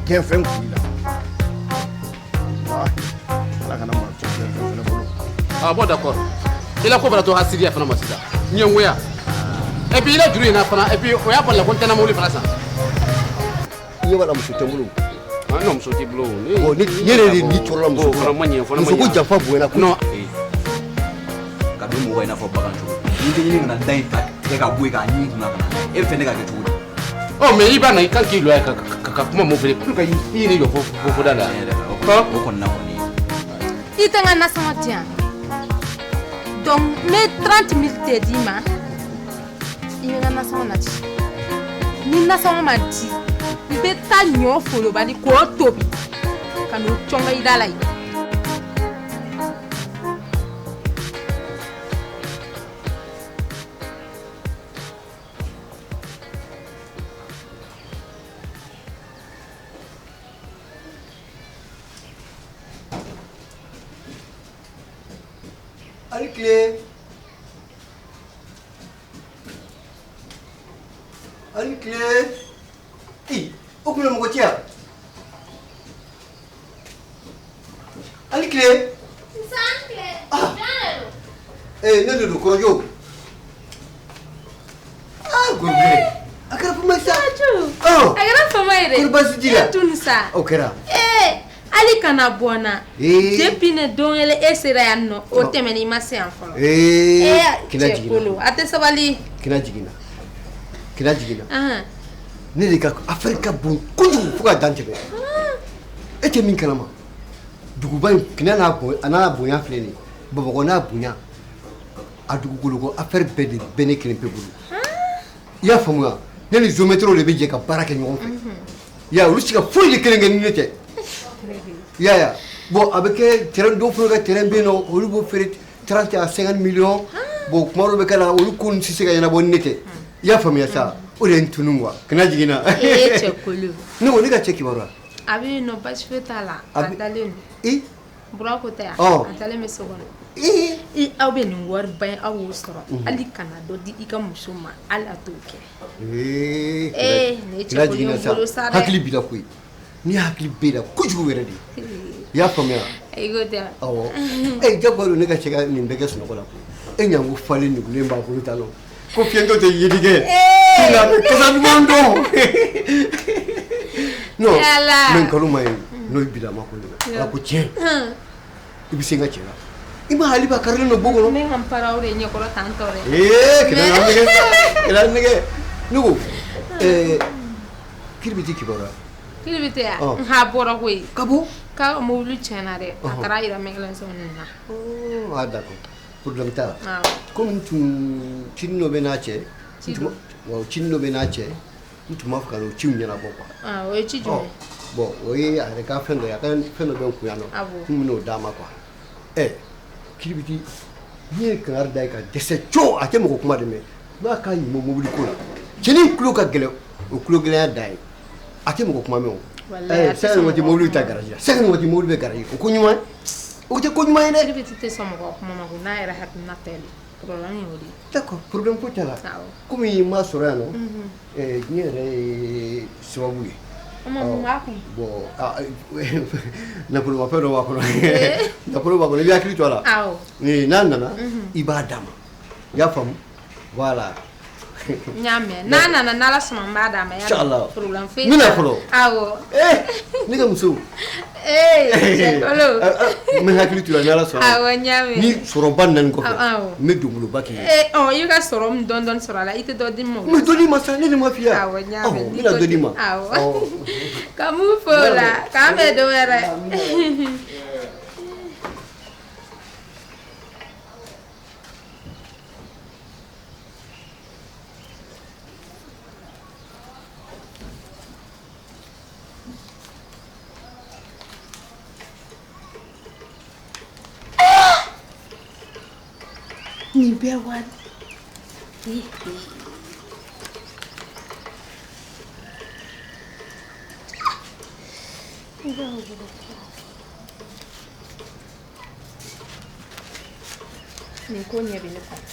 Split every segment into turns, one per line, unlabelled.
Gɛnfɛn kun i la. Walahi, Ala kana maa to gɛnfɛn fana bolo.
Ah bon, d'accord, i la ko bɛna to hasidiya fana ma sisan, ɲɛngoya, et puis i la juru in na fana, et puis o y'a bali la ko n tɛna mobili fana san.
I ɲɛ b'a la, muso tɛ n bolo.
Ah non, muso t'i bolo.
Bon, ne yɛrɛ de ni tɔɔrɔla muso
o fana ma ɲɛ, o fana ma
muso ko
ɲɛ.
janfa bonyana kojugu.
Non.
Ka don mɔgɔ i n'a fɔ bagan cogo ni tɛ ɲini kana da in ta tigɛ ka bɔ yen k'a ɲimi kunna ka na n'a ye, e bɛ fɛ ne ka kɛ cogo di?
Ɔ, mais i b'a na, i kan k'i jɔ yan ka kuma mun fɛ pour que i yɛrɛ jɔ fo da la.
Tiɲɛ yɛrɛ la, o kɔni na kɔni.
I tɛ n ka nasɔngɔ di yan, donc n bɛ 30 mille de d'i ma, i bɛ n ka nasɔngɔ nati. Ni nasɔngɔ ma di, n bɛ taa ɲɔ folobali k'o tobi ka n'o cɔngɔ i da la yen.
A ni tile, a ni tile. I o tun bɛ mɔgɔ ci yan. A ni tile. Ah, ee, ne de don, kɔrɔjɔ. Ah, gorobinɛ, a kɛra fama ye sa.
A kɛra fama ye dɛ.
Kɔri baasi t'i la?
E tun sa.
O kɛra.
Ee, hali kana bɔ n na.
Ee.
Depuis ne don kelen e sera yan nɔ, o tɛmɛna, i ma se yan fɔlɔ.
Ee.
Ee.
Kina
cɛ
jiginna.
Kolo, a tɛ sabali.
Kina jiginna, kina jiginna.
Ahan.
Ne de ka affaire ka bon kojugu fo ka dan tɛmɛ. E tɛ min kalama, duguba in kina n'a bonya, a n'a bonya filɛ nin ye, Bamakɔ n'a bonya, a dugukolo ko affaire bɛɛ de bɛ ne kelen pe bolo. I y'a faamuya? Ne ni géomètre de bɛ jɛ ka baara kɛ ɲɔgɔn fɛ. I y'a ye, olu tɛ se ka foyi de kelen kɛ ni ne tɛ. I y'a ye? Bon, a bɛ kɛ terrain dɔw fana ka terrain bɛ yen nɔ, olu b'o feere 30 à 50 millions. Bon, kuma dɔw bɛ kɛ la, olu ko ninnu tɛ se ka ɲɛnabɔ ni ne tɛ. I y'a faamuya sa? O de ye n tunu quoi. Kana jiginna.
Ee, cɛ Kolo.
Ne ko ne ka cɛ kibaruya.
A bɛ yen nɔ, basi foyi t'a la.
A
A
bɛ-
dalen don.
I
Bura ko tɛ yan.
Ɔ.
A dalen bɛ so kɔnɔ.
Ee.
I aw bɛ nin wariba in, aw y'o sɔrɔ, hali kana dɔ di i ka muso ma, hali a t'o kɛ.
Ee.
Ee, nin ye
Kina
cɛ
jiginna
Kolo
sa.
bolo sa dɛ.
Hakili b'i la koyi. Ni hakili b'e la kojugu yɛrɛ de. I y'a faamuya?
I ko tɛ.
Awɔ. E jagoya don, ne ka cɛ ka nin bɛɛ kɛ sunɔgɔ la koyi. E ɲango falen nugulen b'a bolo tan nɔ. Ko fiyentɔ tɛ yeli kɛ. Nka a bɛ kasa duman dɔn. Non.
Yala.
Mais nkalon ma ye. N'o ye bilama ko de la. Ala ko tiɲɛ. I bɛ se n ka cɛ la. I ma hali ba karilen don bon kɔnɔ.
Ne ka n para o de ɲɛkɔrɔ tan tɔ dɛ.
Ee, kɛlɛ na nɛgɛ. Kɛlɛ nɛgɛ. Ne ko ɛɛ kiribiti kibaruya.
Kiri bɛ tɛ yan.
Ɔ.
N ha bɔra koyi.
Ka bɔ.
K'a ka mobili tiɲɛna dɛ. A
Ɔhɔn.
taara yira mécanicien ninnu na.
Oh, ah d'accord. Problème t'a la.
Awɔ.
Komi n tun cinin dɔ bɛ n'a cɛ.
Ci
N tun ma- Awɔ, cinin dɔ bɛ n'a cɛ. N tun b'a fɛ ka n'o ciw ɲɛnabɔ quoi.
Ah, o ye ci
Ɔ,
jumɛn?
bon, o ye a yɛrɛ ka fɛn dɔ ye, a ka fɛn dɔ bɛ n kun yan nɔ.
Ah bon.
N bɛn'o d'a ma quoi. Ɛ, kiribiti n'i ye kangari da ye ka dɛsɛ co, a tɛ mɔgɔ kuma de mɛn. N b'a k'a ɲuman mobili ko la. Cɛnin tulo ka gɛlɛn, o tulo gɛlɛnya dan ye. A tɛ mɔgɔ kuma mɛn o.
Walahi, a
Ɛ,
tɛ
sanga
sɔn
ni waati
mɔgɔ
mobili bɛ
kuma
taa garage la. Sanga ni waati mobili bɛ garage, o ko ɲuman ye. O tɛ ko ɲuman ye dɛ.
Kiri bɛ tɛ sɔn mɔgɔ kuma ma ko n'a yɛrɛ hakilina tɛ de. Problème y'o de ye.
D'accord, problème ko t'a la.
Awɔ.
Komi n m'a sɔrɔ yan nɔ, ɛɛ, diɲɛ yɛrɛ ye sababu ye.
O ma mun b'a kun?
Bon, ah, nafolomafɛn dɔ b'a kɔnɔ. Nafolo b'a kɔnɔ, i bɛ hakili to a la.
Awɔ.
Ni n'a nana, i b'a d'a ma. I y'a faamu? Voilà.
N y'a mɛn. N'a nana, n'Ala sɔnna, n b'a d'a ma.
Inchallah.
Problème foyi
N bɛna
t'a la.
fɔlɔ.
Awɔ.
Eh, ne ka muso.
Ee, cɛ Kolo.
N bɛ hakili to i la ni Ala sɔnna.
Awɔ, n y'a mɛn.
Ni sɔrɔba nana nin kɔfɛ,
Awɔ.
n bɛ donboloba k'i ye.
Ee, ɔ, i bɛ ka sɔrɔ min dɔɔni dɔɔni sɔrɔ a la, i tɛ dɔ di n ma o
N bɛ dɔ d'i ma sa, ne de ma f'i ye wa?
Awɔ, n y'a mɛn.
Awɔ, n bɛna dɔ d'i ma.
Awɔ.
Awɔ.
Ka mun fo o la, k'an bɛn don wɛrɛ. Nin bɛɛ wari. Nin ko ɲɛ bɛ ne kɔnɔ.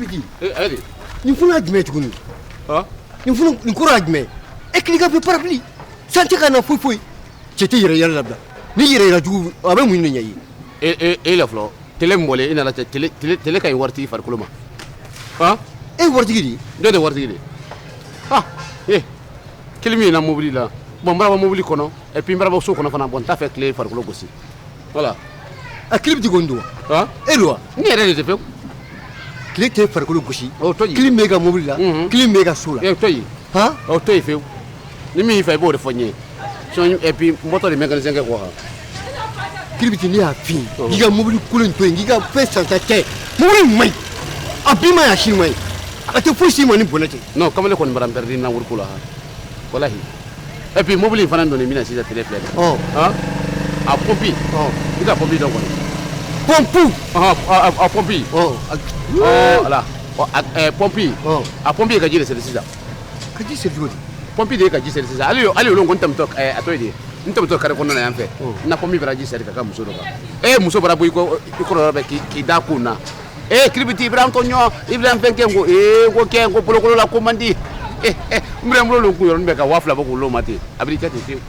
Kiribiti.
Ayi.
Nin fana ye jumɛn ye tuguni? Nin fana nin kɔrɔ ye jumɛn ye? E k'i ka fɛ parapluie san tɛ ka na foyi foyi. Cɛ tɛ yɛrɛ yɛrɛ labila. Ni yɛrɛ yɛrɛ jugu a bɛ mun de ɲɛ i
ye? E la fɔlɔ tele min bɔlen i nana cɛ tele ka ɲi waritigi farikolo ma.
E ye waritigi de ye?
Ne de ye waritigi de ye. Kili min na mobili la bon n bara bɔ mobili kɔnɔ et puis n bara bɔ so kɔnɔ fana bon n t'a fɛ tile farikolo gosi voilà.
A Kiribiti kɔni don wa? E don wa?
Ne yɛrɛ de tɛ fewu.
Tile tɛ farikolo gosi.
O to yen.
Kili min b'e ka mobili la. Kili min b'e ka so la.
O to yen. O to yen fewu. Ni min y'i fɛ i b'o de fɔ n ye. Sinon et puis n bɔtɔ de mécanicien kɛ kɔ kan.
Kiribiti ne y'a f'i ye k'i ka mobili kolon in to yen k'i ka fɛn santa tɛ mobili in man ɲi a bi man ɲi a sini man ɲi a tɛ foyi s'i ma ni bɔnɛ tɛ.
Non kamalen kɔni bara n pɛrɛdi na wariko la walahi et puis mobili in fana donni min na sisan tele filɛ nin ye. A pompe. I ka pompe dɔn kɔni.
Pompe.
A pompe. Voilà pompe. A pompe ye ka ji de seri sisan.
Ka ji seri cogo di?
Pompe de ye ka ji seri sisan hali olu ko n tɛmɛtɔ a tɔ ye di n tɛmɛtɔ carré kɔnɔna na yan fɛ n na pompe bara ji seri ka kɛ muso dɔ kan muso bara bɔ i kɔrɔ yɔrɔ bɛɛ k'i da kun na Kiribiti i bɛna n tɔɲɔ i bɛna n fɛn kɛ n ko n ko kɛ n ko bolokolo la ko man di n bɛna n bolo don kun yɔrɔnin bɛɛ ka 2000 bɔ k'o l'o ma ten a bɛ kɛ ten fiyewu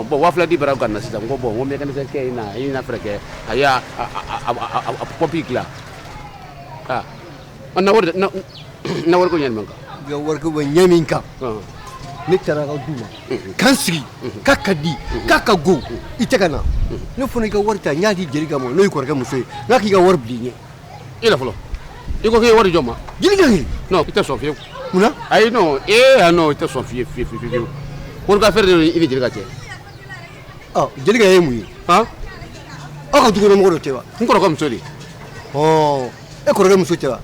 bon 2000 di bara ka na sisan n ko bon n ko mécanicien kɛ i na fɛɛrɛ kɛ a y'a a pompe dilan na wari na wari ko ɲɛ min kan.
I ka wariko bɛ ɲɛ min kan. Ne taara ka du ma k'an sigi k'a ka di k'a ka go i tɛ ka na ne fana i ka wari ta n y'a di Jelika ma n'o y'i kɔrɔkɛ muso ye n k'a k'i ka wari bila i ɲɛ.
E la fɔlɔ i ko k'i ye wari jɔn ma?
Jelika kɛ.
Non i tɛ sɔn fiyewu.
Munna?
Ayi non non i tɛ sɔn fiyewu fiyewu fiyewu wari ka fɛɛrɛ de i ni Jelika cɛ.
Jelika ye mun ye? Aw ka dukɔnɔmɔgɔ dɔ tɛ wa?
N kɔrɔkɛ muso de.
E kɔrɔkɛ muso tɛ wa?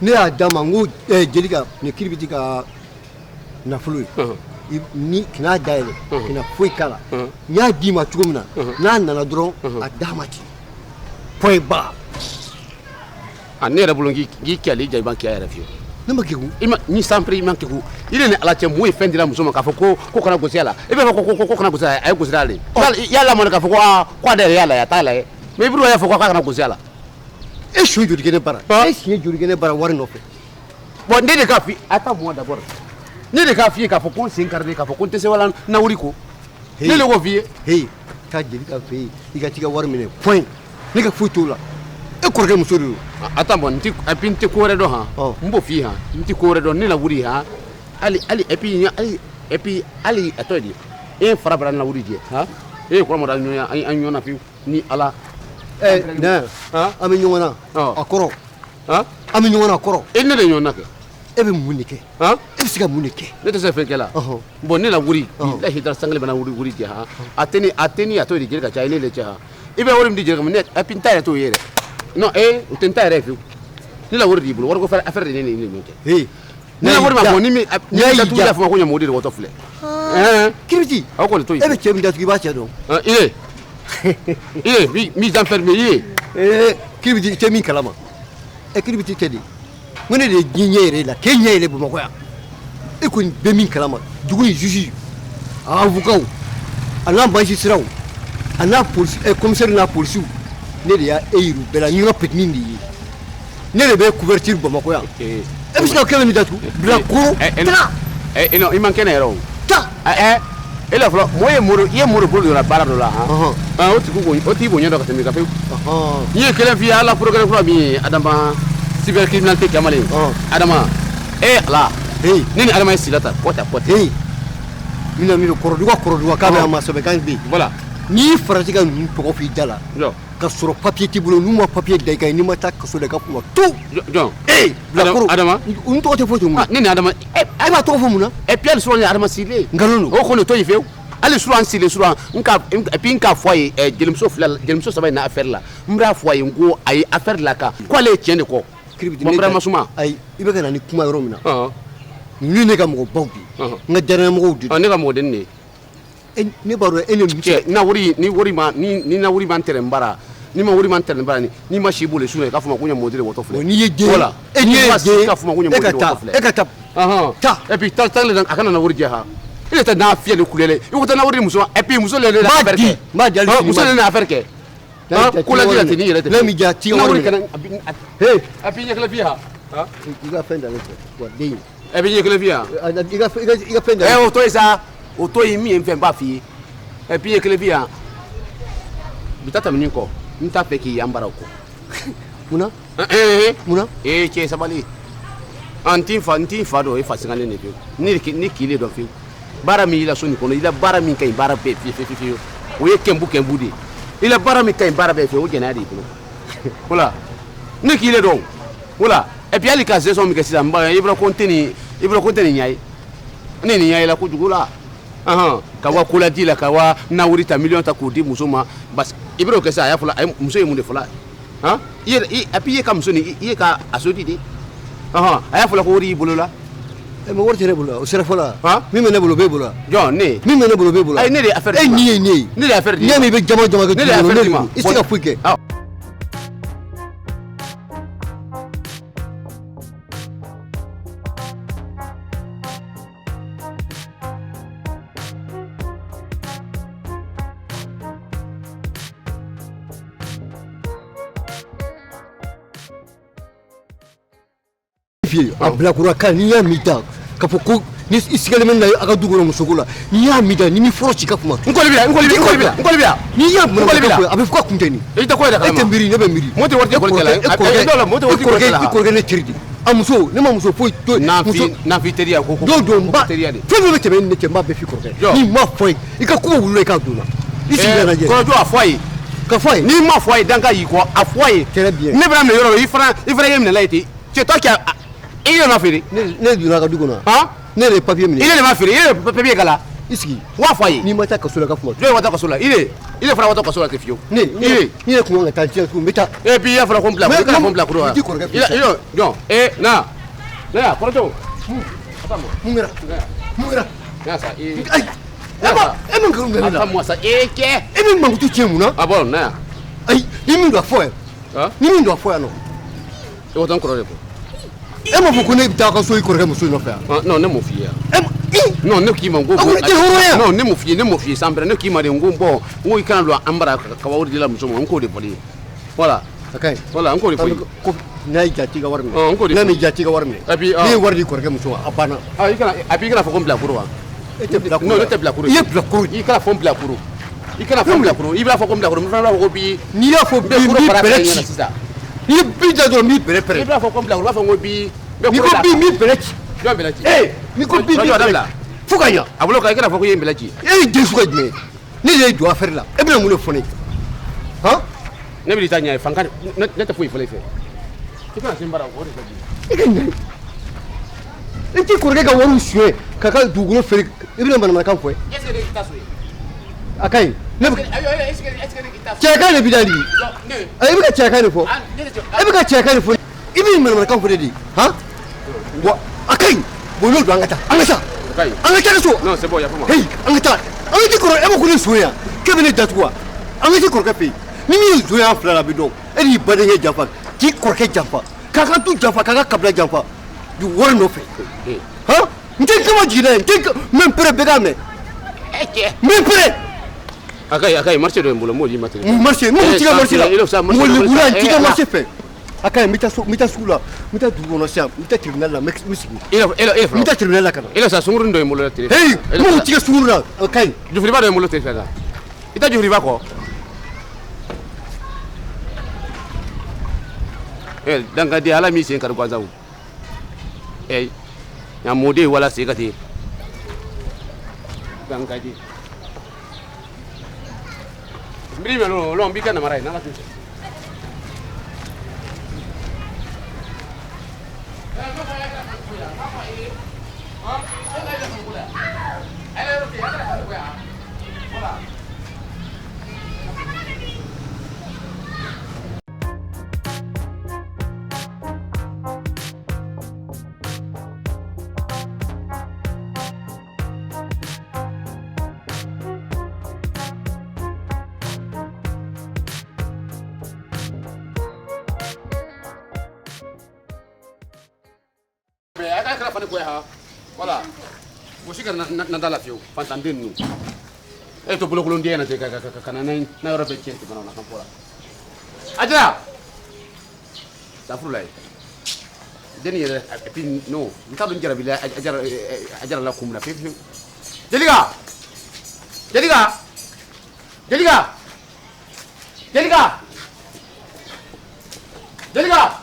Ne y'a d'a ma n ko Jelika nin Kiribiti ka nafolo ye ni kana dayɛlɛ kana foyi k'a la n y'a d'i ma cogo min na n'a nana dɔrɔn a d'a ma ten point barre.
Ne yɛrɛ bolo k'i kɛlɛ i ja i ma kɛ yɛrɛ fiyewu.
Ne ma kegu.
I ma ni sanpere i ma kegu i de ni Ala cɛ mun ye fɛn dira muso ma k'a fɔ ko kana gosi a la i b'a fɔ ko kana gosi a la a ye gosi a la i y'a lamɔ k'a fɔ ko ko ale yɛrɛ y'a la a t'a la ye mais i b'a fɔ k'a kana gosi a la.
E siɲɛ joli kɛ ne bara? E siɲɛ joli kɛ ne bara wari nɔfɛ?
Bon ne de k'a f'i attends moi d'abord ne de k'a f'i ye k'a fɔ ko n sen karilen k'a fɔ ko n tɛ se wala na wari ko ne de k'o f'i ye.
Hey taa Jelika fɛ yen i ka t'i ka wari minɛ point ne ka foyi t'o la e kɔrɔkɛ muso de don.
Attends bon et puis n tɛ ko wɛrɛ dɔn han n b'o f'i ye han n tɛ ko wɛrɛ dɔn ne la wari han hali hali et puis hali et puis hali a tɔgɔ ye di e fara bara na wari jɛ han e ye kɔrɔ mara ɲɔgɔn an ɲɔgɔn na fiyewu ni Ala.
Ne an bɛ ɲɔgɔn na a kɔrɔ an bɛ ɲɔgɔn na a kɔrɔ.
E ne de ɲɔgɔn na kɛ.
E bɛ mun de kɛ? E bɛ se ka mun de kɛ?
Ne tɛ se fɛn kɛ la. Bon ne la wari bilahi da sangale bana wari jɛ han a tɛ ni a tɛ di Jelika cɛ ne de cɛ han i bɛ wari min di Jelika ma ne et puis n ta yɛrɛ t'o ye yɛrɛ non o tɛ n ta yɛrɛ ye fiyewu ne la wari de y'i bolo wariko affaire de ne ni ɲɔgɔn cɛ. Ne la wari ma bɔ ni min ni datugu y'a fɔ ma ko ɲamɔgɔ de wɔtɔ filɛ.
Kiribiti
aw kɔni to yen.
E bɛ cɛ min datugu i b'a cɛ dɔn.
I ye mise en ferme i ye.
Kiribiti i tɛ min kalama Kiribiti tɛ de n ko ne de ye diɲɛ ɲɛ yɛrɛ la k'e ɲɛ yɛlɛ Bamakɔ yan e kɔni bɛ min kalama dugu in juge a avocat a n'a magistrat a n'a polisi commissaire n'a polisiw ne de y'a e yir'u bɛɛ la n ye n ka petini de ye ne de bɛ couverture Bamakɔ yan e bɛ se ka kɛmɛ min datugu bila koro taga.
Non i man kɛnɛ yɛrɛ o.
Taa.
E la fɔlɔ mɔgɔ ye mori i ye mori bolo donna baara dɔ la han o tigi o tigi bonya dɔ ka tɛmɛ i kan pewu. N ye kelen f'i ye ala procureur kura min ye Adama cybercriminalité kamalen Adama Ala ne ni Adama ye sila ta côte à côte.
Mina min kɔrɔduga k'a bɛ a ma sɛbɛnkan bɛ yen.
Voilà.
N'i y'i farati ka ninnu tɔgɔ f'i da la. Ka sɔrɔ papier t'i bolo n'u ma papier da i kan n'i ma taa kaso la i ka kuma tu.
Jɔn.
Bilakoro
Adama.
N tɔgɔ tɛ fɔ ten mun.
Ne ni Adama.
E b'a tɔgɔ fɔ mun na?
Puis hali surɔ ni Adama sigilen.
Nkalon don.
O kɔni to yen fiyewu. Hali surɔ an sigilen surɔ n ka et puis n k'a fɔ a ye jelimuso fila jelimuso saba in na affaire la n b'a fɔ a ye n ko a ye affaire la kan ko ale ye tiɲɛ de kɔ.
Kiribiti
ne ma.
Ayi i bɛ ka na ni kuma yɔrɔ min na. Ninnu ne ka mɔgɔbaw de ye. N ka danayamɔgɔw de.
Ne ka mɔgɔdennin de ye.
Ne b'a dɔn e ni
cɛ na wari ni wari ma ni na wari ma n tɛrɛ n bara ni ma wari ma n tɛrɛ n bara ni ma si boli su i k'a fɔ ma ko ɲɛ mɔdiri wɔtɔ filɛ.
N'i ye den e ni ye den
k'a fɔ ma ko ɲɛ mɔdiri wɔtɔ filɛ.
E ka taa. Taa.
Et puis taa a kana na wari jɛ han. E de tɛ n'a fiyɛ ni kulɛlɛ i ko taa na wari muso et puis muso le ne affaire kɛ.
N b'a di hali sini.
Muso le ne affaire kɛ. Ko la tɛ ni yɛrɛ tɛ.
N'a m'i diya t'i ka wari minɛ. Hey.
A b'i ɲɛ kelen fi yan.
I ka fɛn dalen fɛ wa den.
E b'i ɲɛ kelen fi yan.
I ka fɛn dalen.
O to yen sa, o to yen, min ye n fɛ n b'a f'i ye. E b'i ɲɛ kelen fi yan. Bi ta tɛmɛnen kɔ, n t'a fɛ k'i yan bara o kɔ.
Munna? Munna?
Ee cɛ sabali. N t'i fa dɔn, e fa singalen de fiyewu. Ni k'i le dɔn fiyewu. Baara min y'i la so nin kɔnɔ, i la baara min ka ɲi baara bɛɛ fiye fiye fiyewu. O ye kɛnbu kɛnbu de ye. I la baara min ka ɲi baara bɛɛ fɛ, o jɛnɛya de y'i bolo. Voilà. Ne k'i le dɔn. Voilà. Et puis hali ka saison min kɛ sisan, i bɔra ko n tɛ nin, i bɔra ko n tɛ nin ɲɛ ye. Ne nin ɲɛ ye la kojugu la. Ka wa koladi la, ka wa nawuri ta, miliyɔn ta k'o di muso ma. Parce i bɛr'o kɛ sisan, a y'a fɔ la, muso ye mun de fɔ la? Han? I yɛrɛ, et puis i ye ka muso nin, i ye ka a so di de. A y'a fɔ la ko wari y'i bolo la.
Mais wari tɛ ne bolo, o sera fɔlɔ la. Min bɛ ne bolo, o b'e bolo.
Jɔn ne?
Min bɛ ne bolo, o b'e bolo.
Ayi, ne de ye affaire
d'i ma. E ni ye ne ye.
Ne de ye affaire d'i ma.
N'i y'a mɛn i bɛ jama jama kɛ.
Ne de ye affaire d'i ma.
I tɛ se ka foyi kɛ. A bilakura kan n'i y'a min da k'a fɔ ko ni i sigalen bɛ na a ka du kɔnɔ musoko la, n'i y'a min da ni fɔlɔ ci ka kuma.
N kɔli b'i la, n kɔli b'i la, n kɔli b'i la.
N'i y'a minɛ a bɛ fɔ k'a kun tɛ nin.
I tɛ ko yɛrɛ kalama.
E tɛ miiri, ne bɛ miiri.
Mo tɛ wari tɛ kɔli la. E
kɔrɔkɛ, i kɔrɔkɛ ne teri de. A muso, ne ma muso foyi to.
N'a f'i teriya ko ko.
Don don n ba
teriya de.
Fɛn fɛn bɛ tɛmɛ ni ne cɛ, n b'a bɛɛ f'i kɔrɔkɛ. N'i ma fɔ ye, i ka kuma wulila i k'a don na. I sigi ka lajɛ.
Kɔrɔjɔ a fɔ a ye.
Ka fɔ a ye.
N'i ma fɔ a ye, danka y'i kɔ, a fɔ a ye.
Très bien.
Ne bɛna minɛ yɔrɔ dɔ, i fana ye minɛ la ye ten. C'est toi qui a. I yɛrɛ m'a feere.
Ne donna a ka du kɔnɔ. Ne de ye papier minɛ.
I de m'a feere, i de ye papier k'a la.
I sigi.
Wa fɔ a ye.
N'i ma taa kaso la ka kuma.
Jɔn ye taa kaso la? I de fana wa taa kaso la ten fiyewu.
Ne ne yɛrɛ kun kan ka taa diɲɛ tugun, n bɛ taa.
Et puis i y'a fɔra ko n bila, i kana fɔ n bila kuru wa.
I t'i kɔrɔkɛ fɛ yen.
Jɔn ee na ne y'a kɔrɔjɔ.
Mun kɛra? Mun kɛra?
Ne sa ee.
Ayi. E ma nkalon tigɛ ne la.
A ka sa ee cɛ.
E bɛ mankutu tiɲɛ mun na?
Ah bon na yan.
Ayi, ni min don a fɔ yan. Ni min don a fɔ yan nɔ.
I bɛ taa n kɔrɔ de kɔ.
E m'a fɔ ko ne bɛ taa ka so i kɔrɔkɛ muso nɔfɛ yan.
Non, ne m'o f'i ye yan. Non, ne k'i ma n ko.
A ko ne tɛ hɔrɔnya.
Non, ne m'o f'i ye, ne m'o f'i ye san bɛrɛ, ne k'i ma de n ko bon, n ko i kana don an bara ka wari di la muso ma, n k'o de fɔli ye. Voilà.
A ka ɲi.
Voilà, n k'o de fɔ i ye.
Ko n'a y'i diya t'i ka wari minɛ.
N k'o de fɔ.
N'a m'i diya t'i ka wari minɛ.
Et puis
ne ye wari di kɔrɔkɛ muso ma, a banna.
Ah, i kana, et puis i kana fɔ ko n bila kuru wa.
E tɛ bila kuru.
Non, ne tɛ bila kuru.
I ye bila kuru.
I kana fɔ n bila kuru. I kana fɔ n bila kuru. I b'a fɔ ko n bila kuru, n fana b'a fɔ ko bi.
N'i y'a fɔ bi, n b'i bɛlɛ ci. N'i ye bi da dɔrɔn n b'i bɛlɛ pɛrɛn.
I b'a fɔ ko n bila kuru, i b'a fɔ ko bi.
N'i ko bi n b'i bɛlɛ ci.
Jɔn bɛlɛ ci?
Ee, n'i ko bi n b'i bɛlɛ ci. Fo ka ɲa.
A bolo kan i kana fɔ ko i ye n bɛlɛ ci.
E ye den suguya jumɛn ye? Ne de ye jɔ affaire la. E bɛna mun de fɔ ne ye? Han?
Ne b'i ta ɲɛ ye fanka, ne tɛ foyi fɔ e fɛ. I kana se n bara o de ka di.
I ka ɲɛ. I t'i kɔrɔkɛ ka wariw suɲɛ k'a ka dugukolo feere, i bɛna manamanakan fɔ ye.
Est ce que ne k'i ta so ye?
A ka ɲi. Ne bɛ.
Est ce que ne k'i ta so?
Cɛkan de b'i da nin. E bɛ ka cɛkan de fɔ. E bɛ ka cɛkan de fɔ. I bɛ manamanakan fɔ ne de ye. Han? Wa a ka ɲi. Bon n'o don an ka taa. An ka taa. An ka taa so.
Non, c'est bon, yafa ma.
Hey, an ka taa. An ka t'i kɔrɔ, e ma ko ne son yan. K'e bɛ ne datugu wa? An ka t'i kɔrɔkɛ fɛ yen. Ni min ye zon y'an fila la a bɛ dɔn. E de y'i badenkɛ janfa, k'i kɔrɔkɛ janfa, k'a ka du janfa, k'a ka kabila janfa. Wari nɔfɛ. Han? N tɛ n kama jigin n'a ye, n tɛ n bɛ n pɛrɛn bɛɛ k'a mɛn. N bɛ n pɛrɛn.
A ka ɲi, marché dɔ bɛ n bolo, n b'o d'i ma ten.
Marché, n mago t'i ka marché la. Mɔgɔ lebula n t'i ka marché fɛ. A ka ɲi, n bɛ taa so, n bɛ taa sugu la, n bɛ taa dugu kɔnɔ sisan, n bɛ taa tribunal la, n bɛ sigi.
E
n bɛ taa tribunal la ka na.
E sa sunkurunin dɔ ye n bolo tile.
Hey, n mago t'i ka sunkuru la, a ka ɲi.
Jufiriba dɔ ye n bolo tile fɛ la. I tɛ jufiriba kɔ. Dankaden Ala m'i sen kari gansan o. Ɲa mɔden wala sen ka ten. Dankaden. N b'i mɛn o, n b'i kɛ namara ye n'Ala tɛ sɔn. Voilà. Gosi kana na da la fiyewu fantanden ninnu. E to bolokolon den na ten ka na na yɔrɔ bɛɛ tiɲɛ ten fana na kan fɔ la. Ajara safurulayi denni yɛrɛ et puis non n t'a dɔn n jarabila Ajara Ajara la kun min na fiyewu fiyewu. Jelika, Jelika, Jelika, Jelika, Jelika.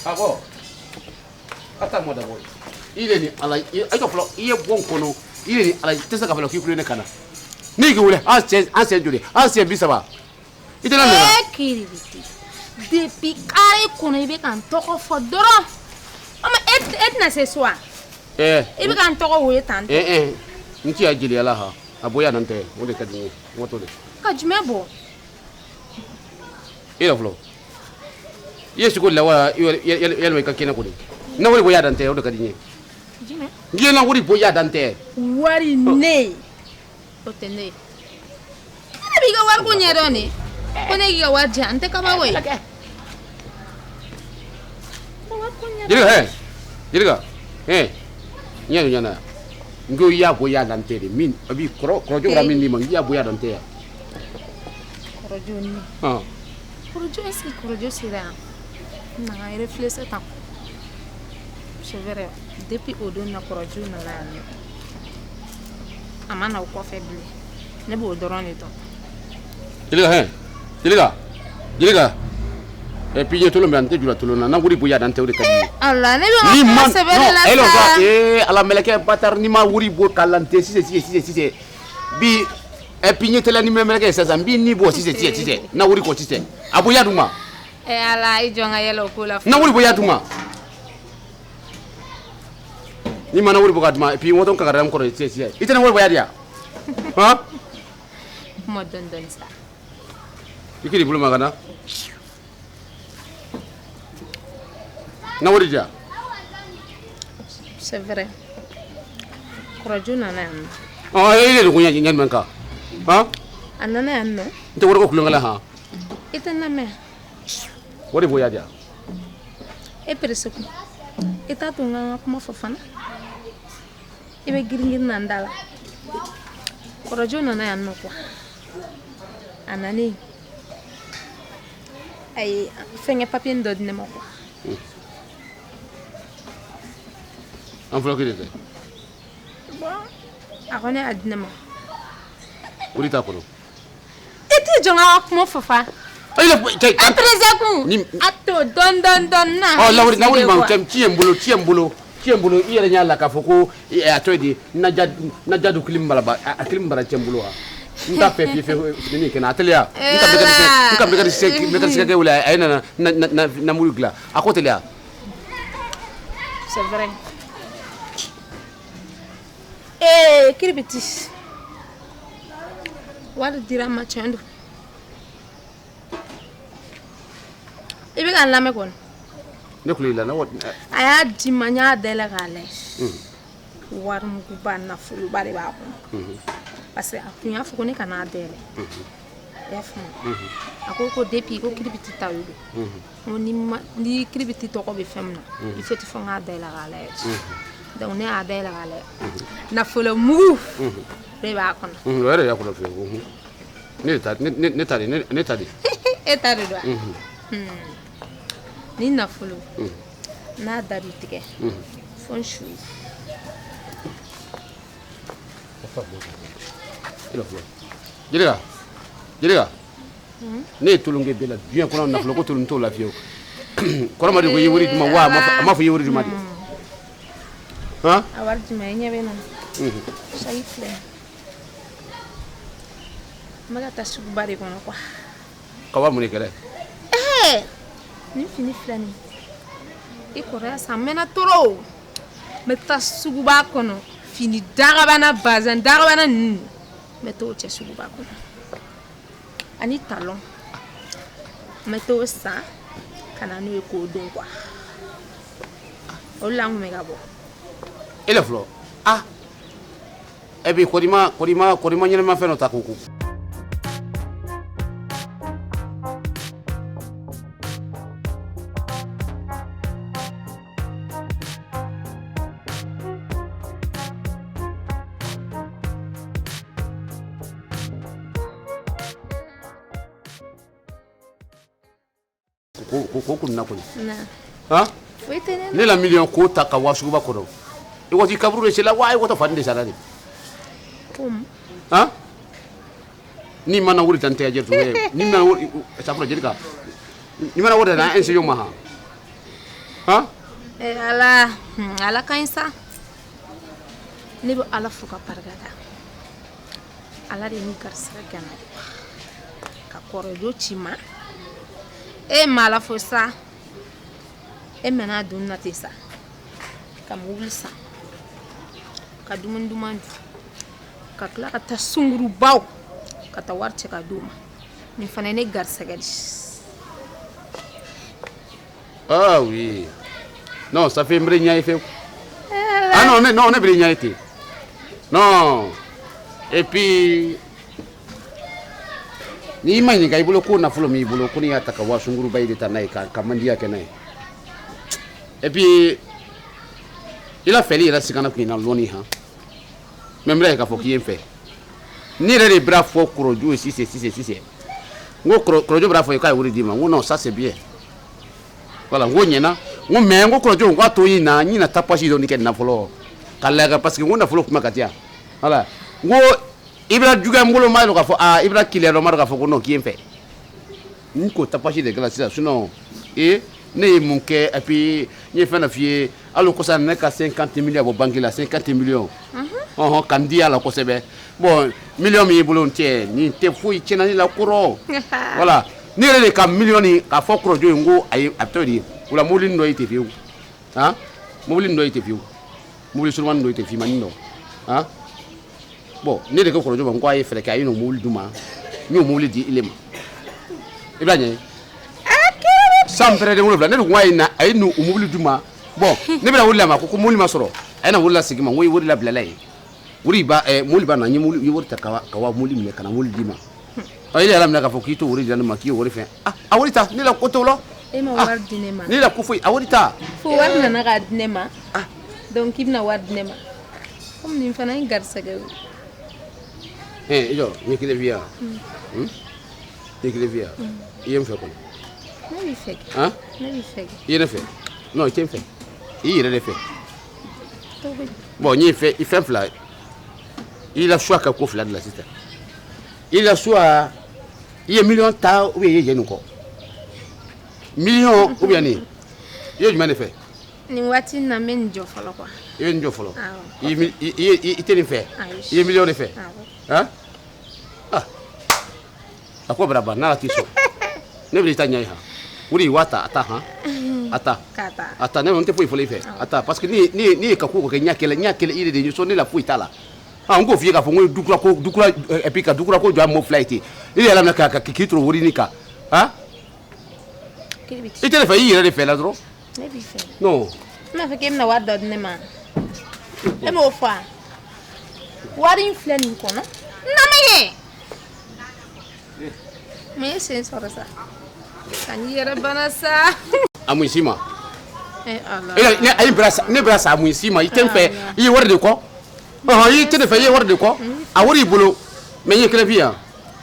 A ko a taa mɔ d'abord. I de ni Ala a jɔ fɔlɔ, i ye bɔ n kɔnɔ, i de ni Ala, i tɛ se ka fɔlɔ k'i kulo ne kan na. N'i k'i wele an sen, an sen joli, an sen 30, i tɛ na minɛ.
E kiribiti, depuis carré kɔnɔ i bɛ ka n tɔgɔ fɔ dɔrɔn. O ma e tɛna se so wa? I bɛ ka n tɔgɔ wele tan.
N ci ya jeliya la ha, a bɔ yan tɛ, o de ka di n ye, n ka t'o de.
Ka jumɛn bɔ?
E yɛrɛ fɔlɔ, i ye siko la wa yalima i ka kɛnɛ ko de? Na wari bɔ ya dan tɛ, o de ka di n ye.
Jumɛn?
N ye na wari bɔ ya dan tɛ.
Wari ne, o tɛ ne ye. Ne b'i ka wari ko ɲɛdɔn de. Ko ne k'i ka wari di yan, n tɛ kabako ye.
Jelika, hɛ, Jelika, hɛ, n y'a ɲɛna. N ko i y'a bɔ ya dan tɛ de, min a b'i kɔrɔ kɔrɔjɔ bɔra min d'i ma, n y'a bɔ ya dan tɛ yan.
Kɔrɔjɔ ni. Kɔrɔjɔ, est-ce que kɔrɔjɔ sera yan? N nana réfléchir tan. C'est vrai, depuis o don na kɔrɔjɔ nana yan nɔ. A ma na o kɔfɛ bilen. Ne b'o dɔrɔn de dɔn.
Jelika, hɛ, Jelika, Jelika. Et puis n ye tolon min n tɛ jula tolon na, na wari bɔ ya dan tɛ, o de ka di n ye.
Ala, ne bɛ ka kuma sɛbɛ de la sa.
Ee Ala mɛlɛkɛ batari, n'i ma wari bɔ k'a la n tɛ sisan sisan sisan sisan. Bi et puis n ye teliya ni mɛlɛkɛ ye sisan, n b'i ni bɔ sisan sisan sisan. Na wari kɔ sisan. A bɔ ya dun ma.
Eh Ala, i jɔ n ka yɛlɛ o ko la.
Na wari bɔ ya dun ma. Ni ma na wari bɔ ka dun ma, et puis n wɔtɔ n kankari n kɔrɔ sisan sisan. I tɛ na wari bɔ ya di yan? Han?
Kuma dɔɔni dɔɔni sa.
I k'i bolo ma ka na. Na wari di yan.
C'est vrai. Kɔrɔjɔ nana yan nɔ.
Ɔ, e de ko ɲɛ jumɛn kan? Han?
A nana yan nɔ.
N tɛ wari ko kulonkɛ la han.
I tɛ n lamɛn.
Wari bɔ ya di yan.
E pressé kun. I t'a to n ka n ka kuma fɔ fana. I bɛ girin girin na n da la. Kɔrɔjɔ nana yan nɔ quoi. A nanen, a ye fɛnkɛ papier dɔ di ne ma quoi.
Enveloppe de tɛ.
Bon, a kɔni y'a di ne ma.
Wari t'a kɔnɔ.
I t'i jɔ n ka kuma fɔ fa.
Ayi la cɛ.
A pressé kun. A to dɔɔni dɔɔni dɔɔni na.
Ɔ lawuri lawuri ma cɛ, ci ye n bolo, ci ye n bolo, ci ye n bolo, i yɛrɛ ɲɛ la k'a fɔ ko a tɔ ye di, na ja don kili min b'a la, a kili min b'a la cɛ n bolo wa. N t'a fɛ fiye fiye nin kɛnɛ a teliya. N ka mécanicien, n ka mécanicien kɛ wele, a ye nana na muru dilan, a ko teliya.
C'est vrai. Eh, kiribiti. Wari dira n ma tiɲɛ don. I bɛ ka n lamɛn kɔni.
Ne kulo y'i la,
A y'a di n ma, n y'a dayɛlɛ k'a lajɛ. Wari muguba nafoloba de b'a kɔnɔ. Parce que a tun y'a fɔ ko ne kana dayɛlɛ. I y'a faamu? A ko ko depuis ko kiribiti ta y'o don. N ko ni kiribiti tɔgɔ bɛ fɛn min na, il faut fɔ n k'a dayɛlɛ k'a lajɛ. Donc ne y'a dayɛlɛ k'a lajɛ. Nafolo mugu de b'a kɔnɔ.
O yɛrɛ y'a kɔnɔ fiyewu. Ne ta ne ta de ne ta de.
E ta de don wa? Ni nafolo n'a da b'i tigɛ fo n su.
Jelika, Jelika, ne ye tolon kɛ bɛɛ la diɲɛ kɔnɔ, nafolo ko tolon t'o la fiyewu. Kɔrɔ ma de ko i ye wari di ma wa, a ma fɔ i ye wari di ma de. Han?
A wari di ma, i ɲɛ bɛ na. Sayi filɛ. N bɛ ka taa suguba de kɔnɔ quoi.
Ka wa mun de kɛlɛ?
Ɛɛ, nin fini filɛ nin ye. I kɔrɔya san mɛnna trop. N bɛ taa suguba kɔnɔ, fini dagabana, bazɛn dagabana ninnu, n bɛ t'o cɛ suguba kɔnɔ. Ani talon. N bɛ t'o san ka na n'o ye k'o don quoi. O de la n kun bɛ ka bɔ.
E la fɔlɔ, ah, e bi kɔrima kɔrima kɔrima ɲɛnɛma fɛn dɔ ta k'o ko. Ko kun na kɔni han ne la miliyɔn ko ta ka wa suguba kɔnɔ i waati kaburu de sela wa i waati fani de sara de han ni mana wuri tan tɛ jɛ tuguni ni mana wuri safura jeli ka ni mana wuri na en se yo ma han han.
Eh ala ala ka ɲi sa. Ne bɛ ala fo ka barika da. Ala de ye n garisɛgɛ gana ka kɔrɔjɔ ci ma. E ma ala fo sa. E mɛnna don na ten sa. Ka mobili san. Ka dumuni duman dun. Ka tila ka taa sungurubaw ka taa wari cɛ ka d'u ma. Nin fana ye ne garisɛgɛ de.
Ah oui. Non, ça fait mbere ɲɛ fɛ. Ah non, ne non, ne bere ɲɛ ten. Non. Et puis n'i ma ɲininka i bolo ko nafolo min b'i bolo ko n'i y'a ta ka wa sunguruba yi de ta n'a ye ka mandiya kɛ n'a ye. Et puis i la fɛli yɛrɛ sigana kun na lɔɔni han. Mais n bɛna ye k'a fɔ k'i ye n fɛ. Ne yɛrɛ de bɛna fɔ kɔrɔjo ye sisan sisan sisan. N ko kɔrɔjo bɛna fɔ ye k'a ye wari d'i ma. N ko non, ça c'est bien. Voilà, n ko ɲɛna. N ko mais n ko kɔrɔjo n k'a to yen na n ɲina tapasi dɔɔni kɛ nin na fɔlɔ. Ka lajɛ parce que n ko nafolo kuma ka diya. Voilà. N ko i bɛna juguya n bolo n b'a dɔn k'a fɔ aa i bɛna keleya dɔn n b'a dɔn k'a fɔ ko non k'i ye n fɛ. N ko tapasi de kɛla sisan sinon ee ne ye mun kɛ et puis n ye fɛn dɔ f'i ye hali o kɔsa ne ka 50 millions bɔ banque la 50 millions. Ɔhɔn ka n di a la kosɛbɛ. Bon million min y'i bolo n cɛ nin tɛ foyi tiɲɛna ne la kɔrɔ. Voilà. Ne yɛrɛ de ka million nin k'a fɔ kɔrɔjo ye n ko ayi a bɛ to di o la mobili dɔ ye ten fiyewu. Han mobili dɔ ye ten fiyewu. Mobili surumani dɔ ye ten finmani dɔ. Han bon ne de ko kɔrɔjo ma n ko a ye fɛɛrɛ kɛ a ye n'o mobili d'u ma n y'o mobili di ile ma. I b'a ɲɛ san pɛrɛ den wolonwula ne de ko a ye na a ye n'o mobili d'u ma. Bon ne bɛna wari la ma ko mobili ma sɔrɔ a ye na wari la segin ma n ko i wari labilala ye. Wari ba mobili ba na n ye mobili wari ta ka wa mobili minɛ ka na mobili d'i ma. Ɔ i yɛrɛ minɛ k'a fɔ k'i t'o wari di ne ma k'i ye wari fɛn. Ah a wari ta ne la ko t'o la.
E ma wari di ne ma.
Ne la ko foyi a wari ta.
Fo wari nana k'a di ne ma. Ah donc k'i bɛna wari di ne ma. Komi nin fana ye garisɛgɛ ye.
Eh i jɔ n ye kelen f'i ye wa? N ye kelen f'i ye wa? I ye n fɛ kɔni.
Ne b'i fɛ kɛ.
Han?
Ne b'i fɛ kɛ.
I ye ne fɛ? Non i tɛ n fɛ. I yɛrɛ de fɛ. Bon n ye fɛ i fɛn fila i la choix ka ko fila de la sisan. I la choix i ye million ta ou bien i ye jɛ nin kɔ. Million ou bien nin. I ye jumɛn de fɛ?
Nin waati in na n bɛ nin jɔ fɔlɔ quoi.
I bɛ nin jɔ fɔlɔ.
Awɔ.
I tɛ nin fɛ.
Ayi.
I ye million de fɛ.
Awɔ.
Han? Ah. A ko bara ban n'ala t'i sɔn. Ne bɛ i ta ɲɛ ye han. Wuri wa ta a ta han. A ta.
K'a ta.
A ta ne n tɛ foyi fɔlɔ i fɛ. A ta parce que ni ye ka ko kɛ ɲɛ kelen i yɛrɛ de ye sɔn ne la foyi t'a la. Ah n k'o f'i ye k'a fɔ n ko dukura ko dukura et puis ka dukura ko jɔ a mɔ fila ye ten. I yɛrɛ minɛ ka k'i toro wari nin kan. Han? I tɛ ne fɛ i yɛrɛ de fɛ la dɔrɔn.
Ne b'i fɛ.
Non.
Ne m'a fɔ k'e bɛna wari dɔ di ne ma. E m'o fɔ wa? Wari in filɛ nin kɔnɔ. Namɛgɛ. Mun ye sen sɔrɔ sa? Ka n'i yɛrɛ bana sa.
A mun si ma.
Eh ala.
Ne ayi ne bɛna sa a mun si ma i tɛ n fɛ i ye wari de kɔ. Ɔhɔn i tɛ ne fɛ i ye wari de kɔ. A wari y'i bolo mais n ye kelen f'i ye yan.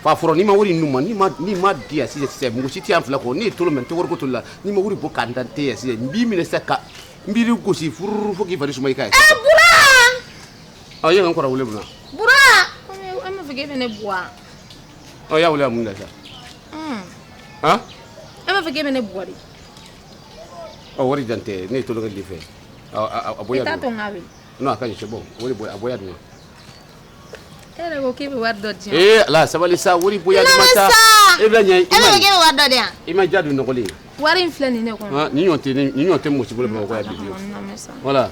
Fa fɔlɔ n'i ma wari ninnu ma n'i ma di yan sisan sisan mɔgɔ si tɛ yan fila kɔ ne ye tolo mɛ n tɛ wariko toli la n'i ma wari bɔ k'a dan tɛ yan sisan n b'i minɛ sisan ka n b'i gosi fururu fo k'i fari suma i ka ye.
Eh Bura!
Ɔ i ye n kɔrɔ wele mun na?
Bura! E m'a fɔ k'e bɛ ne bugɔ wa?
Ɔ i y'a wele mun na sisan? Han?
E m'a fɔ k'e bɛ ne bugɔ de?
Ɔ wari dan tɛ ne ye tolo kɛ de fɛ. A bonya
dun. I t'a to n k'a wele.
Non a ka ɲi c'est bon wari bonya a bonya dun.
E yɛrɛ ko k'e bɛ wari dɔ di yan.
Ee ala sabali sa wari bonya dun ma sa. E bɛna ɲɛ i ma.
E b'a fɔ k'e bɛ wari dɔ di yan.
I ma ja dun nɔgɔlen.
Wari in filɛ nin ne kɔnɔ.
Nin ɲɔgɔn tɛ nin ɲɔgɔn tɛ mɔgɔ si bolo Bamakɔ yan bi. Voilà.